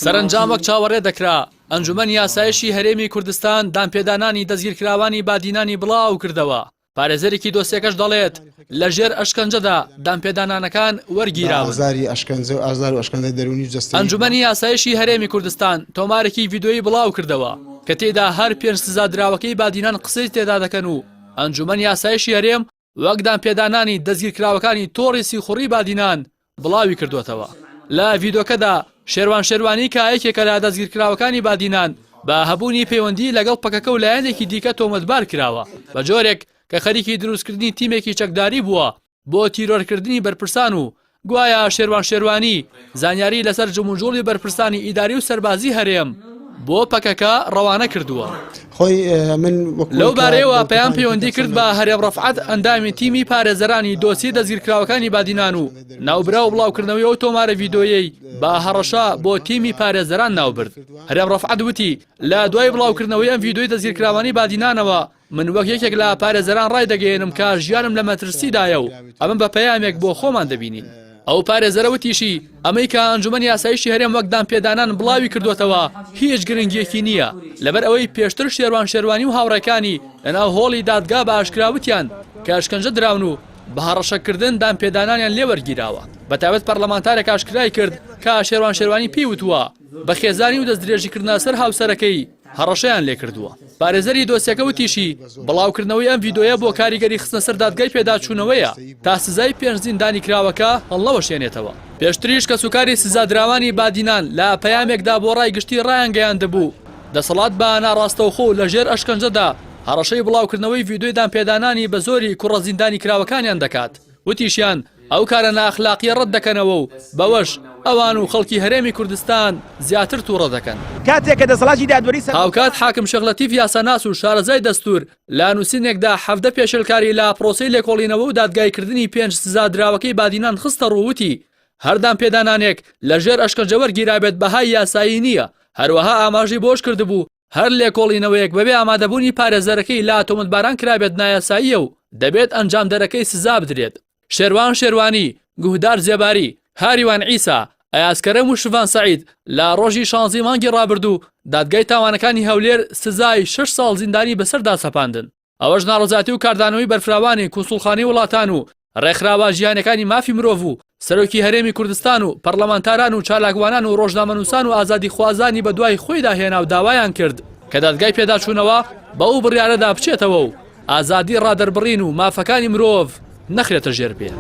سەرەنجام وەک چاوەڕێ دەکرا، ئەنجومەنی ئاسایشی هەرێمی کوردستان دانپێدانانی دەستگیرکراوانی بادینانی بڵاوکردەوە، پارێزەرێکی دۆسیەکەش دەڵێت، لەژێر ئەشکەنجەدا دانپێدانانەکان وەرگیراون. ئەنجومەنی ئاسایشی هەرێمی کوردستان تۆمارێکی ڤیدۆیی بڵاوکردەوە کە تێیدا هەر پێنج سزادراوەکەی بادینان قسەی تێدا دەکەن و ئەنجومەنی ئاسایشی هەرێم وەک دانپێدانانی دەستگیرکراوەکانی تۆڕی سیخوڕی بادینان بڵاوی کردووەتەوە. لە ڤیدۆکەدا شێروان شێروانی کە یەکێکە لە دەستگیرکراوەکانی بادینان بە هەبوونی پەیوەندی لەگەڵ پەکەکە و لایەنێکی دیکە تۆمەتبار کراوە بە جۆرێک کە خەریکی دروستکردنی تیمێکی چەکداری بووە بۆ تیرۆرکردنی بەرپرسان و گوایە شێروان شێروانی زانیاری لەسەر جموجوڵی بەرپرسانی ئیداری و سەربازی هەرێم بۆ پەکەکە ڕەوانە کردووە. لەو بارەیەوە پەیام پەیوەندی کرد بە هەرێم ڕەفعەت ئەندامی تیمی پارێزەرانی دۆسیەی دەستگیرکراوەکانی بادینان و ناوبراو بڵاوکردنەوەی ئەو تۆمارە ڤیدۆیەی بە هەڕەشە بۆ تیمی پارێزەران ناوبرد. هەرێم ڕەفعەت وتی، لە دوای بڵاوکردنەوەی ئەم ڤیدۆی دەستگیرکراوانی بادینانەوە من وەک یەکێک لە پارێزەران ڕایدەگەیەنم کە ژیانم لە مەترسیدایە و ئەمە بە پەیامێک بۆ خۆمان دەبینین. ئەو پارێزەرە وتیشی، ئەمەی کە ئەنجومەنی ئاسایشی هەرێم وەک دانپێدانان بڵاوی کردۆتەوە هیچ گرنگییەکی نییە، لەبەر ئەوەی پێشتر شێروان شێروانی و هاوڕێکانی لەناو هۆڵی دادگا بە ئاشکرا وتیان کە ئەشکەنجە دراون و بە هەڕەشەکردن دانپێدانانیان لێ وەرگیراوە، بەتایبەت پەرلەمانتارێک ئاشکرای کرد کە شێروان شێروانی پێی وتووە بە خێزانی و دەستدرێژیکردنە سەر هاوسەرەکەی هەڕەشەیان لێکردووە. پارێزەری دۆسیەکە وتیشی، بڵاوکردنەوەی ئەم ڤیدۆیە بۆ کاریگەری خستنە سەر دادگای پێداچوونەوەیە تا سزای پێنج زیندانیکراوەکە هەڵنەوەشێنێتەوە. پێشتریش کەسوکاری سزادراوانی بادینان لە پەیامێکدا بۆ ڕای گشتی ڕایانگەیاندبوو، دەسەڵات بە ناڕاستەوخۆ و لەژێر ئەشکەنجەدا هەڕەشەی بڵاوکردنەوەی ڤیدۆی دانپێدانانی بەزۆری کوڕە زیندانیکراوەکانیان دەکات. وتیشیان، ئەو کارە نائەخلاقییە ڕەت دەکەنەوە و بەوەش ئەوان و خەڵکی هەرێمی کوردستان زیاتر تووڕە دەکەن. کاتێک کە دەسەڵاتی دادوەری سەربەخۆ. هاوکات حاکم شێخ لەتیف یاساناس و شارەزای دەستوور لە نووسینێکدا 17 پێشێلکاری لە پرۆسەی لێکۆڵینەوە و دادگاییکردنی پێنج سزادراوەکەی بادینان خستەڕوو وتی، هەر دانپێدانانێک لە ژێر ئەشکەنجە وەرگیرابێت بەهای یاسایی نییە، هەروەها ئاماژەی بەوەشکردبوو، هەر لێکۆڵینەوەیەک بەبێ ئامادەبوونی پارێزەرەکەی لا تۆمەتباران کرابێت نایاساییە و دەبێت ئەنجامدەرەکەی سزا بدرێت. شێروان شێروانی، گوهدار زێباری، هاریوان عیسا، ئەیاز کەرەم و شڤان سەعید لە ڕۆژی شانزەی مانگی ڕابردوو دادگای تاوانەکانی هەولێر سزای شەش ساڵ زیندانی بەسەردا سەپاندن. ئەوەش ناڕەزایەتی و کاردانەوەی بەرفراوانی کونسوڵخانەی وڵاتان و ڕێکخراوە جیهانیەکانی مافی مرۆڤ و سەرۆکی هەرێمی کوردستان و پەڕلەمانتاران و چالاکوانان و ڕۆژنامەنووسان و ئازادیخوازانی بەدوای خۆیدا هێنا و داوایان کرد کە دادگای پێداچوونەوە بەو بڕیارەدا بچێتەوە و ئازادی ڕادەربڕین و مافەکانی مرۆڤ نەخرێتە ژێر پێ.